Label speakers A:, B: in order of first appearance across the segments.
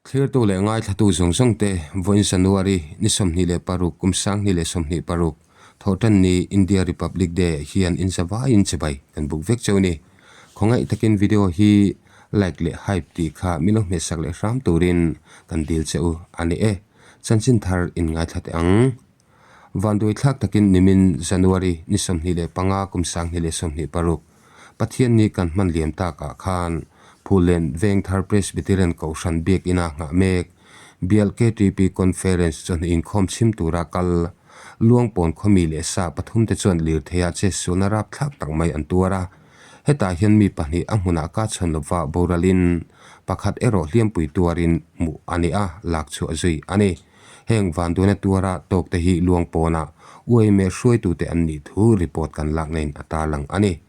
A: Thlirtu leh ngaithlatu zawng zawng te vawiin January ni 26 kum 2026 thawhtan ni India Republic Day hian in zavaiin chibai kan buk vek cheu ni. Khawngaih takin video hi like leh hype tih kha min lo hmehsak leh hram turin kan dil che u a ni e. Chanchin thar in ngaithla teh ang. Vanduaithlak takin nimin January ni 25 kum 2026 Pathianni kan hman liam takah khan Phullen Vengthar Presbyterian Kohhran Biakina nghah mek Bial KTP Conference chawhnu inkhawm chhim tura kal Luangpawn khawmi leh sa pathumte chuan lirtheia che sualna rapthlak tak mai an tuar a. Hetah hian mi pahnih a hmunah ka chhawn lova boralin pakhat erawh hliampui tuarin hmuh a ni a, lak chhuah zui a ni. Heng vanduaina tuara tawkte hi Luangpawnah uaime hruaitute an nih thu report kan lakna in a tarlang a ni.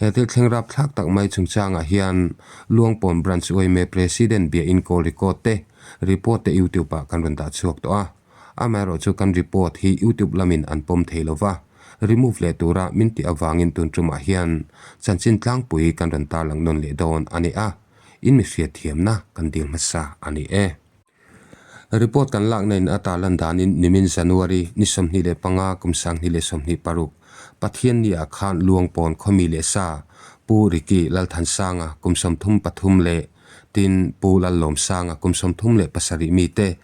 A: He thil thleng rapthlak tak mai chungchangah hian Luangpawn Branch uaime President bia in call record te, report te YouTube ah kan rawn dah chhuak tawh a. Amaherawh chu kan report hi YouTube lamin an pawm thei lo va, remove leh tura min tih avangin tun tumah hian chanchin tlangpui kan rawn tarlang nawn leh dawn a ni a, in mi hriatthiamna kan dil hmasa a ni e. Report kan lakna in a tarlan danin nimin January ni 25 kum 2026 Pathianni ah khan Luangpawn khawmi leh sa Pu Ricky Lalthansanga kum 33 leh tin Pu Lallawmsanga kum 37 mi te,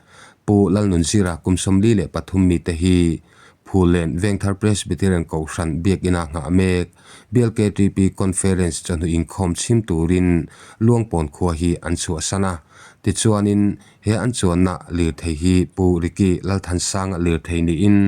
A: Pu Lalnunzira kum 43 mi te hi Phullen Vengthar Presbyterian Kohhran Biakina nghah mek BLKTP Conference chawhnu inkhawm chhim turin Luangpawn khua hi an chhuahsan a. Tichuanin he an chuanna lirthei hi Pu Ricky Lalthansanga lirthei niin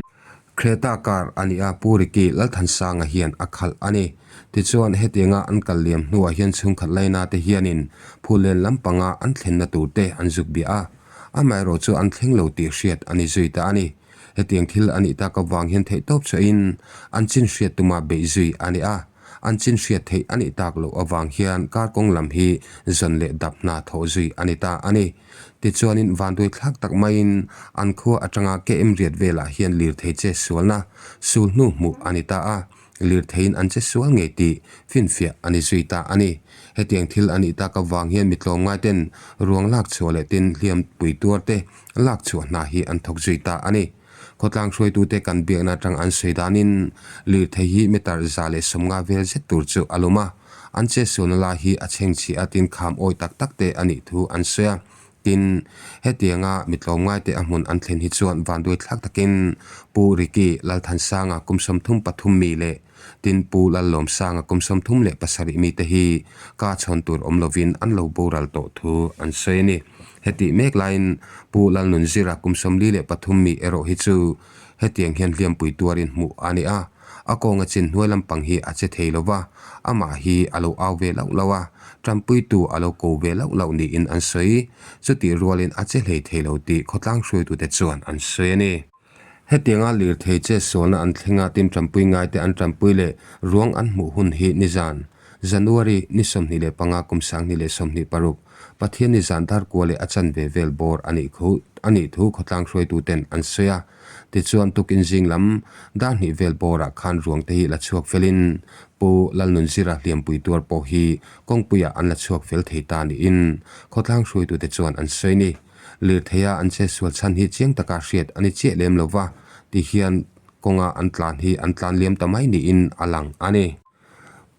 A: Creta car a ni a, Pu Ricky Lalthansanga hian a khalh a ni. Tichuan hetianga an kal liam hnuah hian chhungkhat laina te hianin Phullen lampanga an thlenna turte an zuk biah a, amaherawh chu an thleng lo tih hriat a ni zui ta a ni. Hetiang thil a nih tak avang hian theihtawp chhuahin an chin hriat tuma beih zui a ni a, an chin hriat theih a nih tak loh avang hian kar kawng lam hi zawn leh dap hna thawh zui a ni ta a ni. Tichuanin vanduai thlak tak maiin an khua atanga KM riat velah hian lirthei che sualna sul hnu hmuh a ni ta a. Lirtheiin an che sual ngei tih finfiah a ni zui ta a ni. Hetiang thil a nih tak avang hian mi tlawmngaiten ruang lak chhuah leh tin hliam pui tuar te lak chhuah hna hi an thawk zui ta a ni. Khawtlang hruaitute kan biakna atang an sawi danin lirthei hi meter 150 vel zet tur chu a lum a, an che sualna lai hi a chhengchhi a tin kham awi tak tak te a nih thu an sawi a. Tin, hetianga mi tlawmngaite a hmun an thlen hi chuan vanduai thlak takin Pu Ricky Lalthansanga kum 33 mi leh tin Pu Lallawmsanga kum 37 mite hi ka chhawn tur awm lovin an lo boral tawh thu an sawi a ni. Hetih mek laiin Pu Lalnunzira kum 43 mi erawh hi chu hetiang hian hliampui tuarin hmuh a ni a. A kawnga chin hnuai lampang hi a che thei lo va, amah hi a lo au ve lauh lauh a, tanpuitu a lo ko ve lauh lauh niin an sawi. Chutih rualin a che hlei thei lo tih khawtlang hruaitute chuan an sawi a ni. Hetianga lirthei che sualna an thleng a, tin tanpui ngaite an tanpui leh ruang an hmuh hun hi nizan, January ni 25 kum 2026, Pathian nizan darkua leh a chanve vel bawr a nih khu a nih thu khawtlang hruaituten an sawi a. Tichuan tukin zing lam dar hnih vel bawrah khan ruang te hi la chhuak felin Pu Lalnunzira hliampui tuar pawh hi kawngpuiah an la chhuak fel thei ta niin khawtlang hruaitute chuan an sawi ni. Lirtheia an che sual chhan hi chiang taka hriat a ni chiah lem lova ti hian kawnga an tlan hi an tlan liam ta mai niin a lang a ni.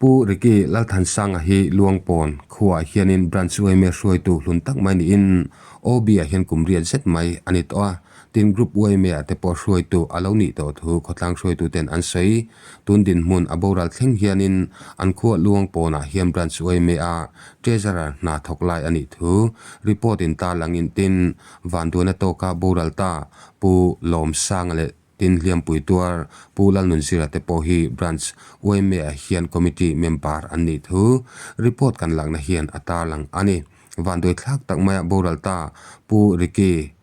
A: Pu Ricky Lalthansanga hi Luangpawn khuaah hianin Branch yma hruaitu hlun tak mai niin OB-ah hian kum riat zet mai a ni tawh a, tin Group yma-ah te pawh hruaitu a lo nih tawh thu khawtlang hruaituten an sawi. Tun dinhmun a boral thleng hianin an khua Luangpawnah hian Branch yma-a Treasurer hna thawk lai a nih thu report-in tarlangin tin Vanduana tawka boral ta Pu Lawmsanga leh Tin hliampui tuar Pu Lalnunzira te pawh hi Branch yma ah hian Committee member an nih thu report kan lakna hian a tarlang a ni. Vanduai thlak tak maia boral ta Pu Ricky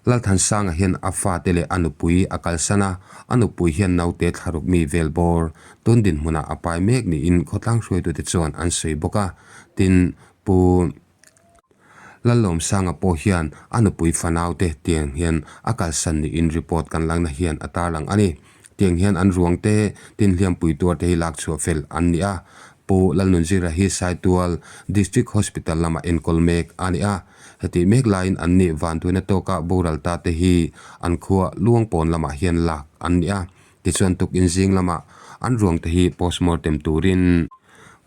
A: Lalthansanga hian a fate leh a nupui a kalsan a, a nupui hian naute thlaruk mi vel bawr tun dinhmunah a pai mek niin khawtlang hruaitute chuan an sawi bawk a. Tin, Pu. Lallawmsanga pawh hian a nupui fanaute tiang hian a kalsan niin report kan lakna hian a tarlang a ni. Tiang hian an ruangte tin hliampui tuarte hi lak chhuah fel an ni a. Pu Lalnunzira hi Saitual District Hospital lamah enkawl mek a ni a. Hetih mek laiin an nih vantuina tawka boral ta te hi an khua Luangpawn lamah hian lak an ni a. Tichuan tukin zing lamah an ruang te hi postmortem turin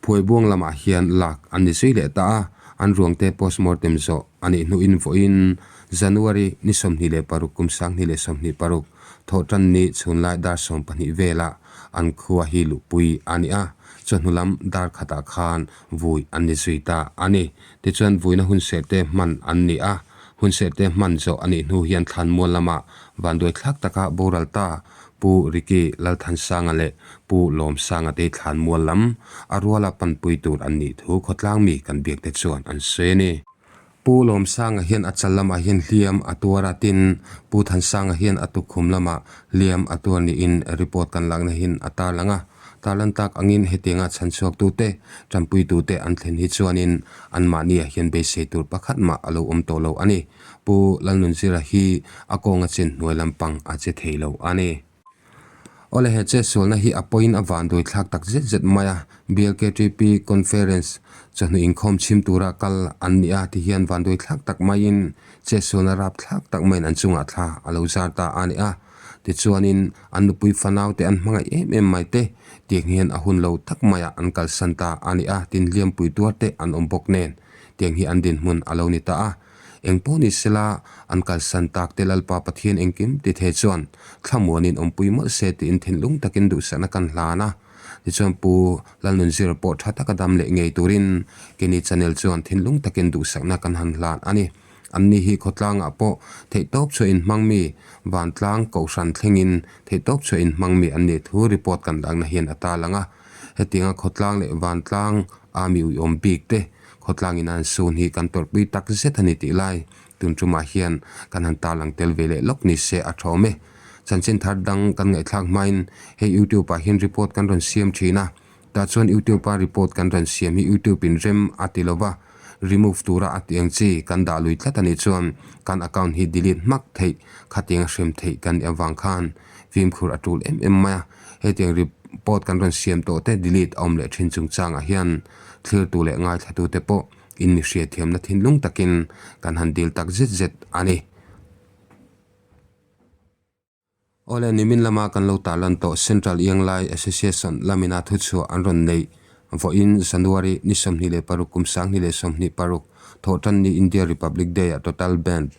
A: Phuaibuang lamah hian lak an ni zui leh ta a. An ruang te postmortem zawh a nih hnuin vawiin January ni 26 kum 2026 thawhtan ni chhunlai dar 12 velah an khua hi luhpui a ni a. Chawhnu lam dar khatah khan vui an ni zui ta a ni. Tichuan vuina hunserh te hman an ni a, hunserh te hman zawh a nih hnu hian thlanmual lamah vanduai thlak taka boral ta Pu Ricky Lalthansanga leh Pu Lawmsanga te thlanmual lam a ruala panpui tur an nih thu khawtlang mi kan biak te chuan an sawi a ni. Pu Lawmsanga hian a chal lamah hian hliam a tuar a, tin, Pu Thansanga hian a tukkhum lamah hliam a tuar niin report kan lakna hian a tarlang a. Tarlan tak angin hetianga chhanchhuaktute, tanpuitute an thlen hi chuanin anmahniah hian beisei tur pakhat mah a lo awm tawh lo a ni. Pu Lalnunzira hi a kawnga chen hnuai lampang a che thei lo a ni. Awle he chetsualna hi a pawhin a vanduai thlak tak zet zet mai a, BLKTP Conference chawhnu inkhawm chhim tura kal an ni a ti hian vanduai thlak tak maiin chetsualna rap thlak tak maiin an chungah thla a lo zar ta a ni a. Tichuanin an nupui fanau te an hmangaih em em mai te tiang hian a hun lo tak maiah an kalsan ta a ni a, tin hliampui tuar te an awm bawk nen tiang hi an dinhmun a lo ni ta a. Eng pawh ni sela, an kalsan tak te Lalpa Pathian engkim ti thei chuan thlamuanin awmpui mawlh se tiin thinlung takin duhsakna kan hlan a. Tichuan Pu Lalnunzira pawh tha taka dam leh ngei turin Kenny Channel chuan thinlung takin duhsakna kan han hlan a ni. Anni hi khawtlangah pawh theihtawp chhuah inhmang mi, vantlang kohhran thlengin theihtawp chhuah inhmang mi an nih thu report kan lakna hian a tarlang a. Hetianga khawtlang leh vantlang a mi uiawm bik te Khawtlang in an sun hi kan tawrhpui tak zet a ni tih lai tun tumah hian kan han tarlang tel ve leh lawk ni se a tha awm e. Chanchin thar dang kan ngaihthlak hmain hei YouTube ah hian report kan rawn siam thin a, tah chuan YouTube a report kan rawn siam hi YouTube in rem a ti lova remove tura a tih ang chi kan dah lui tlat a nih chuan kan account hi delete hmak theih khatiang a hrem theih kan nih avang khan fimkhur a tul em em mai a. Hetiang report kan rawn siam tawh te delete a awm leh thin chungchangah hian Thlirtu leh ngaithlatute pawh in mi hriatthiamna thinlung takin kan han dil tak zet zet a ni. Awle, nimin lama kan lo tarlan tawh Central Ianglai Association lamina thuchhuah an rawn neih vawiin January ni 26 kum 2026 thawhtan ni India Republic Day-ah Total Band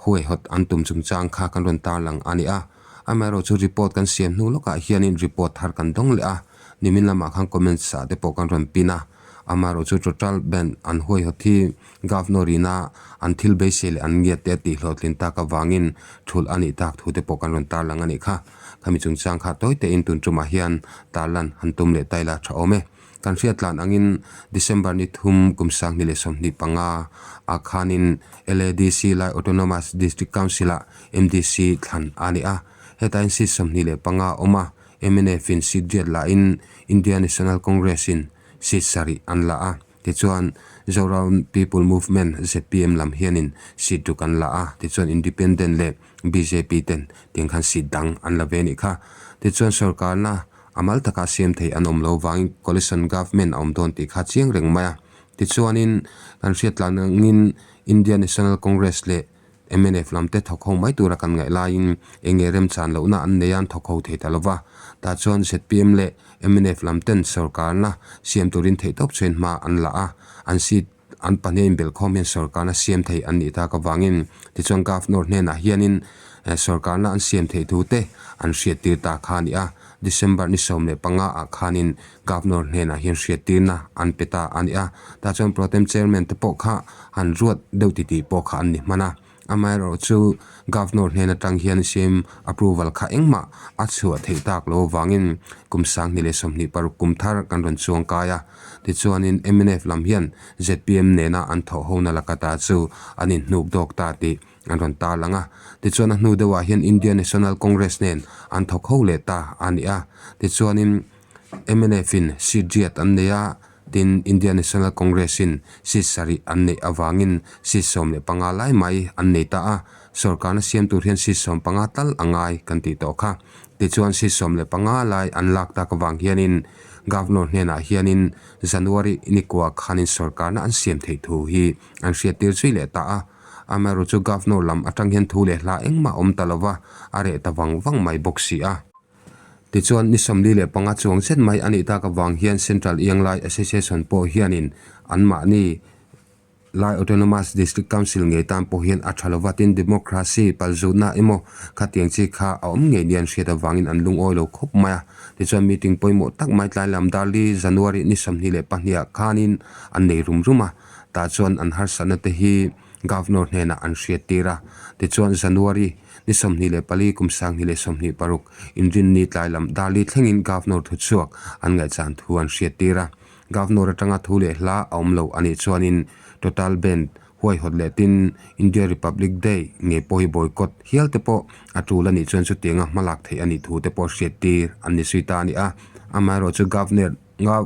A: huaihawt an tum chungchang kha kan rawn tarlang a ni a. Amaherawhchu report kan siam hnu lawkah hianin report thar kan dawng leh a. Nimin lamah khan comments ah te pawh kan rawn pin a, amaherawh chu total band an huaihawt hi Governor ina an thil beisei leh an ngiat te a tih hlawhtlin tak avangin thulh a nih tak thu te pawh kan rawn tarlang a nih kha. Khami chungchang kha tawi tein tun tumah hian tarlan han tum leh ta ila tha awm e. Kan hriat tlan angin December ni thum kum 2025 ah khanin LADC Lai Autonomous District Council ah MDC thlan a ni a, hetah hian seat 25 a awm a, mnf in seat riat la in India National Congress in seat sarih an la a, tichuan Zoram People Movement, zpm, lam hianin seat ruk an la a, tichuan Independent leh bjp ten tiang khan seat dang an la ve a nih kha. Tichuan sorkarna a mal taka siam thei an awm lo vangin coalition government a awm dawn tih kha chiang reng mai a. Tichuanin kan hriat tlan angin India National Congress leh Mnf lam te thawk ho mai tura kan ngaih laiin eng nge remchan lohna an nei a an thawk ho thei ta lova. Tah chuan zpm leh mnf lam ten sorkarna siam turin theihtawp chuan hma an la a, an seat an pahnih a inbelhkhawm hian sorkarna siam thei an nih tak avangin tichuan Governor hnenah hianin sorkarna an siam theih thu te an hriattir ta kha a ni a. December ni 15 ah khanin Governor hnenah hian hriattirna an pe ta a ni a, tah chuan Protem Chairman te pawh kha han ruat deuh titih pawh kha an ni hman a. Amaherawh chu Governor hnen atang hian CM approval kha engmah a chhuah theih tak lo avangin kum 2026 kum thar kan rawn chuang kai a. Tichuanin mnf lam hian zpm nena an thawh hona laka ta chu an inhnuk dawk ta tih an rawn tarlang a. Tichuan a hnu deuhah hian India National Congress nen an thawk ho leh ta a ni a. Tichuanin mnf in seat riat an nei a, tin India National Congress in seat sarih an neih avangin seat 15 lai mai an nei ta a, sorkarna siam tur hian seat 15 tal a ngai kan tih tawh kha. Tichuan seat 15 lai an lak tak avang hianin Governor hnenah hianin January nikua khanin sorkarna an siam theih thu hi an hriattir zui leh ta a. Amaherawhchu Governor lam atang hian thu leh hla engmah a awm ta lova, a reh ta vang vang mai bawk si a. Tichuan, ni 45 chuang zet mai a nih tak avang hian Central Ianglai Association pawh hianin anmahni Lai Autonomous District Council ngei tan pawh hian a tha lova tin democracy palzutna emaw khatiang chi kha a awm ngei nia an hriat avangin an lungawi lo khawp mai a. Tichuan meeting pawimawh tak mai tlai lam Darli January ni 22 ah khanin an nei rum rum a, tah chuan an harsatna te hi Governor hnenah an hriattir a. Tichuan January ni 24 kum 2026 Inrinni tlai lam Darli thlengin Governor thuchhuak an ngaihchan thu an hriattir a. Governor atanga thu leh hla a awm lo a nih chuanin Total Band huaihawt leh tin India Republic Day ngei pawh hi boycott hial te pawh a tul a nih chuan chutianga hmalak theih a nih thu te pawh hriattir an ni zui ta a ni a. Amaherawhchu Governor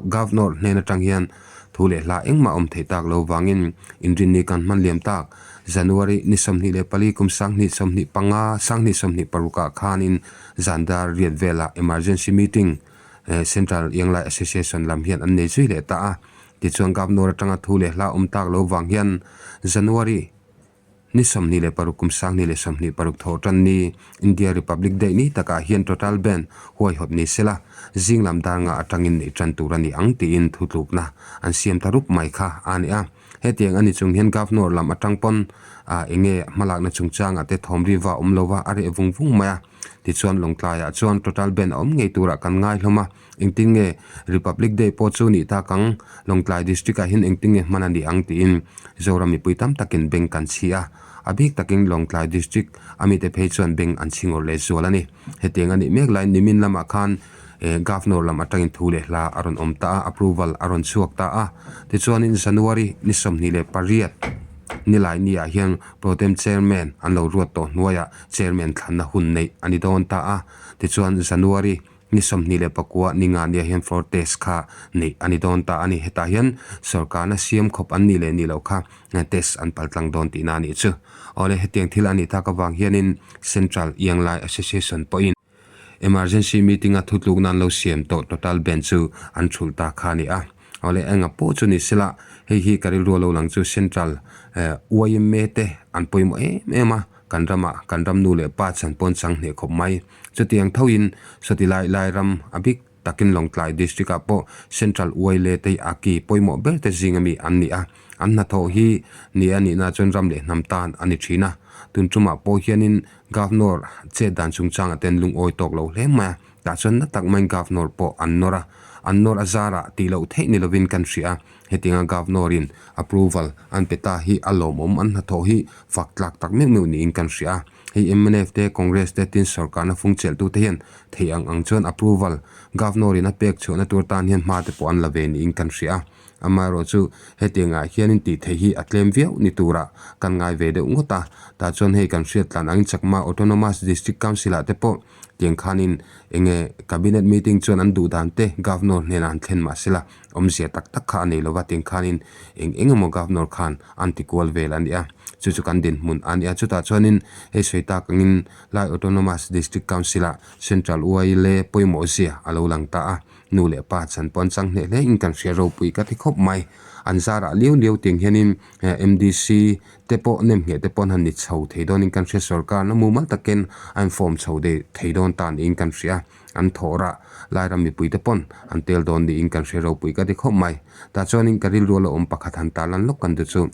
A: Governor hnen atang hian thu leh hla engmah awm theih tak lo vangin Inrinni kan hman liam tak January ni 24 kum 2025 2026 ah khanin zandar riat velah emergency meeting Central Ianglai Association lam hian an nei zui leh ta a. Tichuan Governor atanga thu leh hla awm tak lo vang hian January ni 26 kum 2026 thawh tan ni India Republic Day ni takah hian Total Ban huaihawt ni sela zing lam dar nga atangin neih tan tur a ni ang tiin thutlukna an siam ta rup mai kha a ni a. Hetiang a ni chung hian Governor lam atang pawn enge hmalakna chungchangah te thawm riva awm lova a reh vung vung mai a. Tichuan Lawngtlaiah chuan Total Ban a awm ngei turah kan ngai hlawm a, engtin nge Republic Day pawh chu nih tak ang, Lawngtlai District ah hian engtin nge hman a nih ang tiin Zoram mipui tam takin beng kan chhi a, a bik takin Lawngtlai District a mite phei chuan beng an chhi ngawr leh zual a ni. Hetiang a nih mek laiin nimin lamah khan Governor lam atangin thu leh hla a rawn awm ta a, approval a rawn chhuak ta a. Tichuanin January ni 28 nilai ni ah hian Protem Chairman an lo ruat tawh hnuaiah Chairman thlanna hun neih a ni dawn ta a, tichuan January ni 29 ni nga nia hian floor test kha neih a ni dawn ta a ni. Hetah hian sorkarna siam khawp an nih leh nih loh kha test an paltlang dawn tihna a nih chu. Awle hetiang thil a nih tak avang hianin Central Ianglai Association pawhin emergency meeting a thutlukna an lo siam tawh total ban chu an thulh ta kha a ni a. Awle enga pawh chu ni sela hei hi ka rilru a lo lang chu Central yma te an pawimawh em em a. Kan ramah kan ram nu leh pa chan pawn chang hneh khawp mai. Chutiang thoin sawti lai lai ram a bik takin Lawngtlai District ah pawh Central Uaile te hi a ki pawimawh ber te zing ami an ni a. An hnathawh hi ni a nihna chuan ram leh hnam tan a ni thin a. Tun tumah pawh hianin Governor chet dan chungchangah ten lungawi tawk lo hle mai a. Tah chuan na tak maiin Governor pawh an nawr a. An nawr a zarah tih loh theih ni lovin kan hria a. Hetianga Governor-in approval an pe ta hi a lawmawm an hnathawh hi fak tlak tak meuh meuh niin kan hria a. Hei mnf te, Congress te tin sorkarna fung chelhtute hian theih ang ang chuan approval Governor-in a pek chhuahna tur tan hian hma te pawh an la ve niin kan hria a. Amaherawhchu hetiangah hianin tih theih hi a tlem viau ni turah kan ngai ve deuh ngawt a. Tah chuan hei kan hriat tlan angin Chakma Autonomous District Council-ah te pawh tiang khanin enge Cabinet meeting chuan an duh dan te Governor hnenah an thlen mahsela Awmzia tak tak kha a nei lova tiang khanin eng eng emaw Governor khan an ti kual vel a ni a, chu chu kan dinhmun a ni a. Chutah chuanin hei sawi tak angin Lai Autonomous District Council-ah Central Uaile pawimawh zia a lo lang ta a, nu leh pa chan pawh an chang hneh hle in kan hria ropui ka ti khawp mai. An zarah liau liau tiang hianin MDC te pawh nemngheh te pawh an han ni chho thei dawnin kan hria sorkar na mumal takin a inform chho thei dawn ta niin kan hria. An thawh rah Lairam mipuite pawn an tel dawn niin kan hre ropui ka ti khawp mai. Tah chuanin ka rilru a lo awm pakhat han tarlan lawk kan duh chu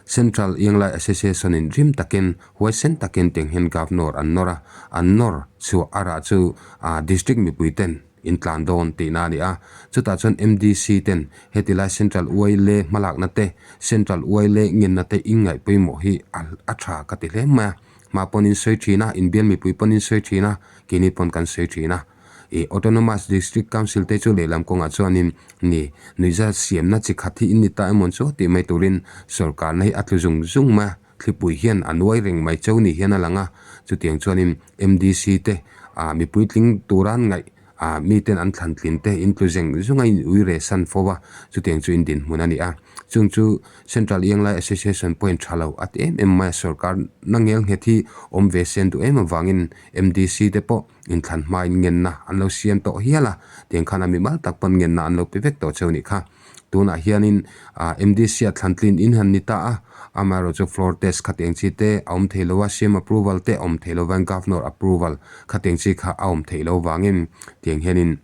A: Central Ianglai Association in rim takin huaisen takin tiang hian Governor an nawr a, an nawr chhuah a rah chu District mipuiten in tlan dawn tihna a ni a. Chutah chuan MDC ten heti lai Central Uaile hmalakna te, Central Uaile ngenna te inngaih pawimawh hi a tha ka ti hle mai a. Hma pawn in sawi thin a, inbial mipui pawn in sawi thin a, keini pawn kan sawi thin a. Ih Autonomous District Council te chu lehlam kawngah chuanin ni nuihza siamna chi khat hi in ni ta emawn chu tih mai turin sorkarna hi a tlu zung zung mai a, thlipui hian a nuai reng mai cheu ni hian a lang a. Chutiang chuanin MDC te ah mipui tling tura an ngaih. Ah miten an thlan tlin te in tlu zeng zung a in ui reh san fo a, chutiang chu in dinhmun a ni a. Chung chu Central Ianglai Association pawhin tha lo a ti em em mai a, sorkar na ngel nghet hi awm ve sen duh em avangin MDC te pawh inthlan hmain ngenna an lo siam tawh hial a, tiang khan a mimal tak pawn ngenna an lo pe vek tawh cheu nih kha. Tunah hianin MDC a thlan tlin in han ni ta a, amaherawhchu floor test khatiang chi te a awm thei lo a, CM approval te a awm thei lo vang Governor approval khatiang chi kha a awm theih lo vangin tiang hianin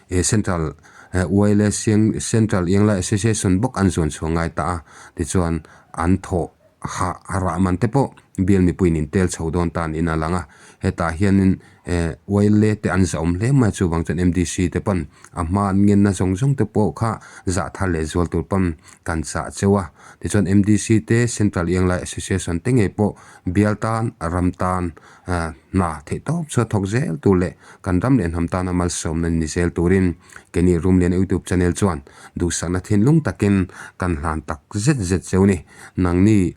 A: he Central YLA Central Ianglai Association bawk an zuan chhuah ngai ta a, tichuan an thawh Ha a rah man te pawh bial mipuiin in tel chho dawn tan in a lang a, hetah hianin eh YLA te an zahawm hle mai a, chuvang chuan MDC te pawn a hma an ngenna zawng zawng te pawh kha zah thar leh zual tur pawn kan chah cheu a, tichuan MDC te Central Ianglai Association te ngei pawh bial tan ram tan eh hna theih tawp chu a thawk zel tur leh kan ram leh hnam tana malsawmna ni zel turin keini Rumlian Youtube channel chuan duhsakna thinlung takin kan hlan tak zet zet cheu ni. Nangni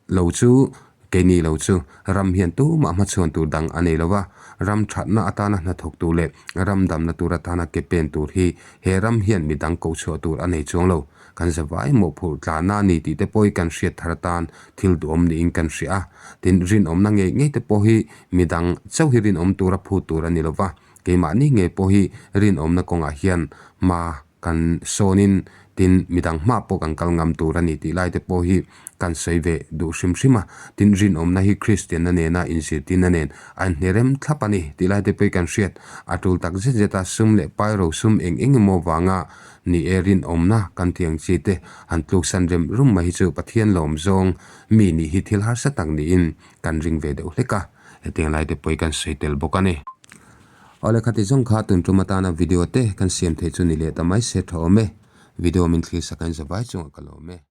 A: lo chu, keini lo chu, ram hian tumah hmachhuan tur dang a nei lo va, ram thatna atana hnathawk tur leh ram damna tur atana ke pen tur hi he ram hian midang koh chhuah tur a nei chuang lo. Kan zavai mawhphurh tlana a ni tih te pawh hi kan hriat thar atan thil duhawm niin kan hria a. Tin, rinawmna ngei ngei te pawh hi midang chauh hi rinawm tura phut tur a ni lo va, keimahni ngei pawh hi rinawmna kawngah hian hma Kan sawnin tin midang hma pawh kan kal ngam tur a ni tih lai te pawh hi kan sawi ve duh hrim hrim a. Tin, rinawmna hi Kristianna nena inzirtirna nen a inhnerem thlap a ni tih lai te pawh hi kan hriat a tul tak zet zet a. Sum leh pairo sum eng eng emaw vanga ni e rinawmna kan tih ang chi te han tluksan rem rum mai hi chu Pathian lawm zawng mi nih hi thil harsa tak niin kan ring ve deuh hlek a. Hetiang lai te pawh hi kan sawi tel bawk a ni. Awle khati zawng kha tun tum atana video te kan siam theih chu ni leh ta mai se tha awm e. Video min thlir sak a in zavai chungah ka lawm e.